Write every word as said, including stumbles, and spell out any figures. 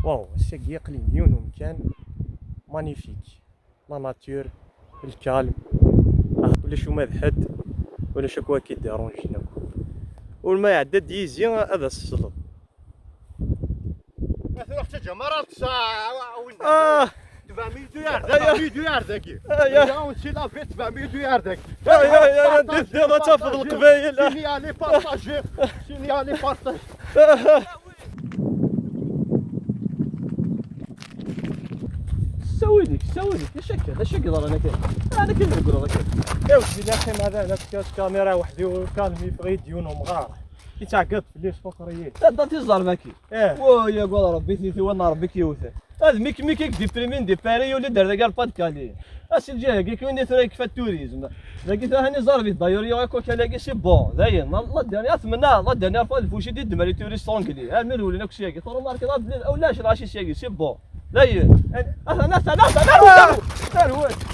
Waw, ass-agi aql-i deg yiwen umkan magnifique. La nature, le calme. Ah, ulac uma d ḥedd, ulac akk wagi dérange-in akk. Ur ma iɛedda-d yizi ad as-tesleḍ. Ma truḥ d taǧamara tesɛa win. Ah! Tebɛem-iyi-d uyar dagi, tebɛem-iyi-d uyar dagi. Ah, ya. Aya, on s'y lave, tebɛem-iyi-d uyar dagi. Ah, ya, ya, ya, did, did, ad tafeḍ Leqbayel. Sini allez partager. Sini allez partager. Ssawil-ik, ssawil-ik, d acu akka, d acu akka yeḍran akka? Ah, d akken tregleḍ akka. Iwet di laxim hada, hada fkiɣ kamira weḥd-i u kalmi yeffeɣ-iyi-d yiwen umɣar. Yettɛeggiḍ fell-i, sfuqer-iyi. Tadda tiẓerm-agi. Eh. Wa, ya gwad Rebbi, titiwa n Rebbi k-yewten. Ad mik mik ik diprimin di Paris, yuli-d ar dagi ar Pas-de-Calais. A si lǧiha-agi, kuni tura yekfa turizm. Dagi tura hani ẓerb-it, d'ailleurs, yuɣ akk wakal-agi, c'est bon. Dayen, la, la dernière, atmenna, la dernière fois, lfuci di d-mari turist anglais. Armi rewlen akk sya-agi, turemarkeḍ abli, ulac lɛaci sya-agi, c'est bon. Dayen. Atan, atan, atan, atan, atan.